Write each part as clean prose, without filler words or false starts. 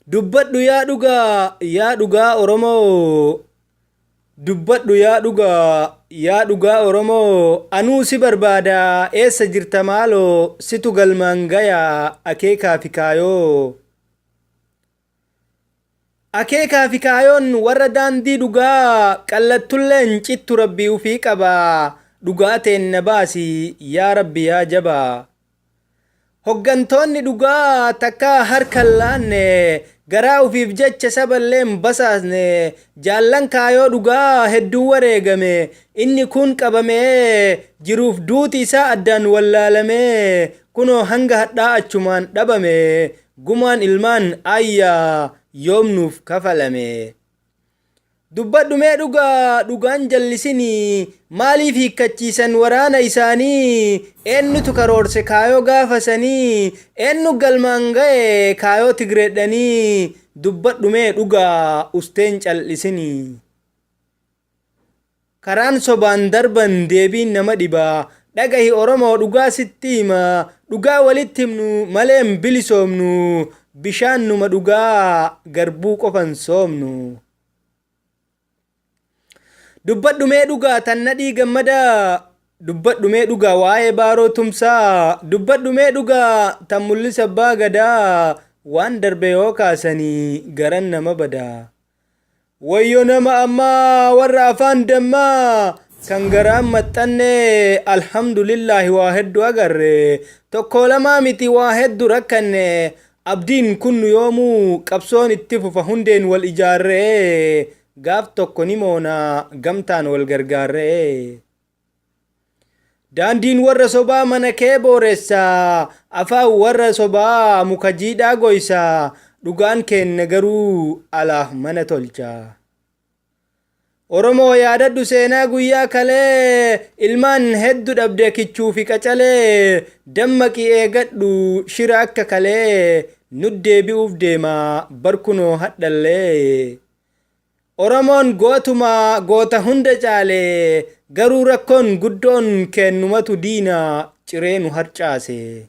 Dubbadhu yaa dhugaa, yaa dhugaa Oromoo. Dubbadhu yaa dhugaa, yaa dhugaa Oromoo. Anuu si barbaada, eessa jirta maaloo, situ galmaan gaya akeekaa fi kaayoo. Akeekaa fi kaayoon warra daandii dhugaa qallattulleen cittu Rabbii ufii qaba. Dhugaa teenna baasi yaa Rabbi yaa jabaa. Hoggantoonni dhugaa takkaa harka hin laanne, garaa ufiif jecha saballee hin basaasne, jaallan kaayoo dhugaa hedduu wareegame, inni kuun qabamee, jiruuf duuti isaa addaan wallaalamee, kunoo hanga hadhaa achumaan dhabame, gumaan ilmaan aayyaa yoom nuuf kafalame? Dubbadhu mee dhugaa dhugaan jallisinii maaliif hiikkachiisan waraana isaanii eennutu karoorse kaayoo gaafa sanii eennu galmaan ga'e kaayoo tigreedhanii dubbadhu mee dhugaa usteen callisinii. Karaan sobaan darban deebiin nama dhiba dhagahi Oromoo dhugaa sitti hima dhugaa walitti himnu malee hin bilisoomnu bishaan numa dhugaa garbuu qofan soomnu. Dubbadhu mee dhugaa tan Nadhii Gammadaa Dubbadhu mee dhugaa waa'ee Baaroo Tumsaa Dubbadhu mee dhugaa tan Mul'isa Abbaa Gadaa Waan darbe yoo kaasanii garan nama bada. Wayyo nama ammaa warra afaan dammaa kan garaan maxxanne alhamdulillaahi waa heddu agarre tokkoo lamaa miti waa heddu rakkanne Abdiin kunnu yoomuu qabsoon itti fufa hundeen wal ijaarree gaaf tokko ni moona gamtaan wal gargaarree. Daandiin warra sobaa mana kee booressa afaan warra sobaa muka jiidhaa goysa dhugaan keenna garuu alaaf mana tolcha. Oromoo yaadadhu seenaa guyyaa kalee ilmaan heddu dhabde kichuu fi qacalee dammaqi eegadhu shira akka kalee nut deebi'uuf deema bar kunoo hadhallee. Oromoon gootuma goota hunda caale garuu rakkoon guddoon keennumatu diina ciree nu harcaase.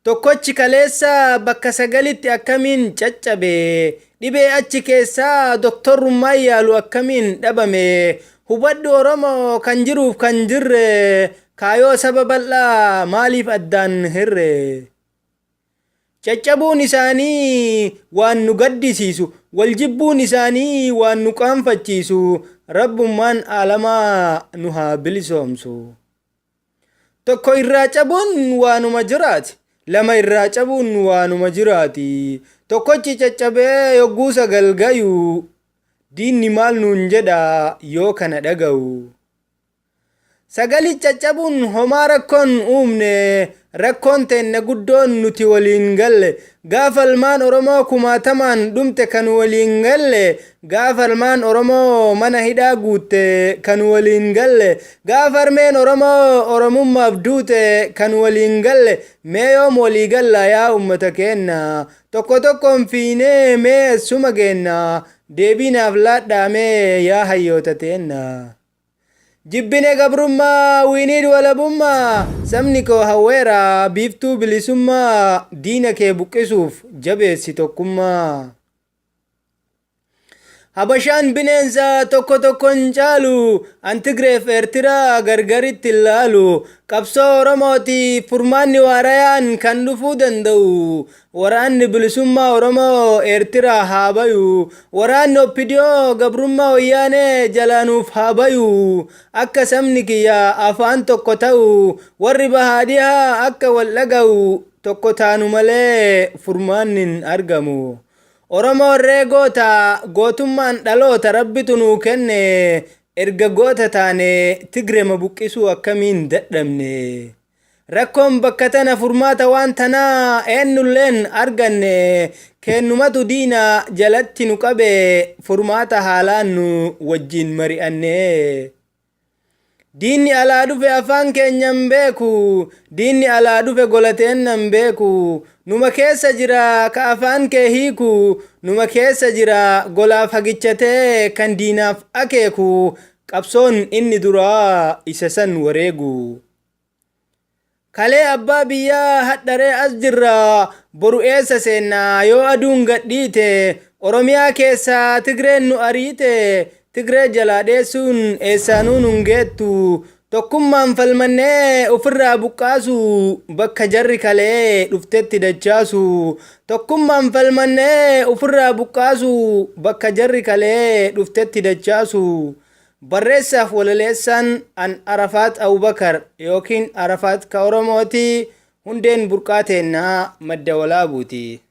Tokkochi kaleessa bakka sagalitti akkamiin caccabe? Dhibee achi keessaa doktorrummaan yaalu akkamiin dhabame? Hubadhu Oromoo kan jiruuf kan jirre kaayoo saba bal'aa maaliif addaan hirre? Caccabuun isaanii waan nu gaddisiisu, wal jibbuun isaanii waan nu qaanfachiisu, Rabbummaan aalamaa nu haa bilisoomsu. Tokko irraa cabuun waanuma jiraati. Lama irraa cabuun waanuma jiraati. Tokkochi caccabee yogguu 9 gayu diinni maal nuun jedha yoo kana dhagayu. Sagali caccabuun homaa rakkoon uumne rakkoon teenna guddoon nuti waliin galle gaafa ilmaan Oromoo kumaatamaan dhumte kan waliin galle gaafa ilmaan Oromoo mana hidhaa guutte kan waliin galle gaafa harmeen Oromoo Oromummaaf duute kan waliin galle mee yoom walii galla yaa ummata keenna tokko tokkoon fiinee mee essuma geenna deebii naaf laadhaa mee yaa hayyoota teenna. Jibbine gabrummaa, we need walabummaa, sabni koo hawweera biiftuu bilisummaa, diina kee buqqisuuf jabeessi tokkummaa. Habashaan bineensa tokko tokko hin caalu, an Tigreef Eertiraa gargaritti hin laalu. Qabsoo Oromootiif furmaanni waarayaan kan dhufuu danda'u Waraanni Bilisummaa Oromoo Eertiraa haa bayu. Waraanni OPDO gabrummaa Wayyaanee jalaa nuuf haa bayu. Akka sabni kiyya afaan tokko ta'u, warri bahaa dhihaa akka wal dhaga'u tokko taanu malee furmaanni hin argamu. Oromoon ree goota, gootummaan dhaloota Rabbitu nuu kenne, erga goota taane Tigrema buqqisuu akkamiin dadhabne? Rakkoon bakka tana furmaata waan tanaa eennulleen arganne keennumatu diina jalatti nu qabe furmaata haa laannu wajjiin mari'annee. Diinni alaa dhufe afaan keenya hin beeku diinni alaa dhufe gola teenna hin beeku numa keessa jira ka afaan kee hiiku numa keessa jira golaaf hagichatee kan diinaaf akeeku qabsoon inni duraa isa san wareegu. Kalee abbaa biyyaa hadharee as jirra boru eessa seenna yoo aduun gadhiite Oromiyaa keessaa Tigreen nu ariite Tigree jalaa dheessuun eessaanuu nun geettu tokkummaan falmannee ofirraa buqqaasu bakka jarri kalee dhuftetti dachaasu tokkummaan falmannee ofirraa buqqaasu bakka jarri kalee dhuftetti dachaasu. Barreessaaf walaleessaan an Arafaat Abubakar yookiin Arafaat ka Oromooti hundeen burqaa teennaa madda walaabuuti.